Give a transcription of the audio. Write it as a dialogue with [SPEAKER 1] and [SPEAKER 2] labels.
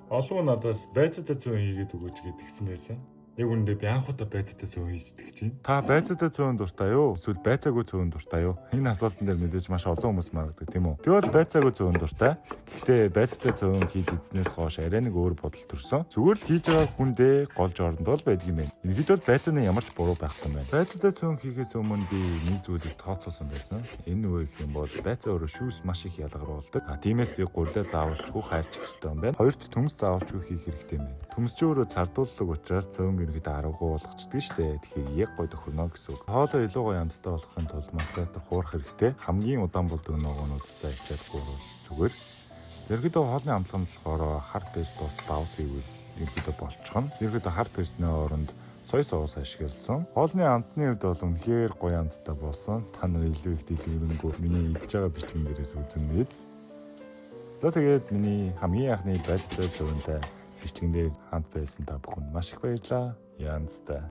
[SPEAKER 1] Олон хүн надаас байцаатай цөөн хийгээд өгөөч гэдгсэн байсан. Яг үнэндээ би анх удаа байцаатай цөөн хийж идэх чинь.
[SPEAKER 2] Та байцаатай цөөн дуртай юу? Эсвэл байцаагүй цөөн дуртай юу? Энэ асуултан дээр мэдээж маш олон хүмүүс маргадаг, тийм үү? Би бол байцаагүй цөөн дуртай. Гэхдээ байцаатай цөөн хийж идсэнээс хойш арай нэг өөр бодол төрсөн. Зүгээр л хийж байгаа хүндээ голж орондоо л байдаг юм байна. Ерөнхийдөө бол байцааны ямар ч буруу байхгүй юм байна. Байцаатай цөөн хийхээс өмнө би нэг зүйлийг тооцоолсон байсан. Энэ юу гэх юм бол байцаа өөрөө шүүс маш их ялгаруулдаг. А тиймээс би гурилаа заавалчгүй хайрчих ёстой юм байна. Хоёрт төмс заавалчгүй хийх хэрэгтэй юм байна. Төмс чи өөрөө цардуулдаг учраас цөөн ерөнхийдөө аргагүй болгочдөг шүү дээ. Тэгэхээр яг гой тохирно гэсэн үг. Хоолоо илүү гоё амттай болохын тулд маш сайтар хуурах хэрэгтэй. Хамгийн удаан болдог ногоонууд за ичээд гуурвал зүгээр. Ерөнхийдөө хоолны амтлага нь болохоор хар песто давс хийвэл ерөнхийдөө болчихно. Ерөнхийдөө хар пестны оронд соёо соус ашигласан. Хоолны амтны хувьд бол үнэхээр гоё амттай болсон. Та нар илүү их дэлгэрэнгүй миний идж байгаа бичлэгэн дээрээс үзэн биз. За, тэгээд миний хамгийн анхны байцаатай цөөнтэй бичлэгэн дээр хамт байсан та бүхэнд маш их баярлалаа. Янзтай.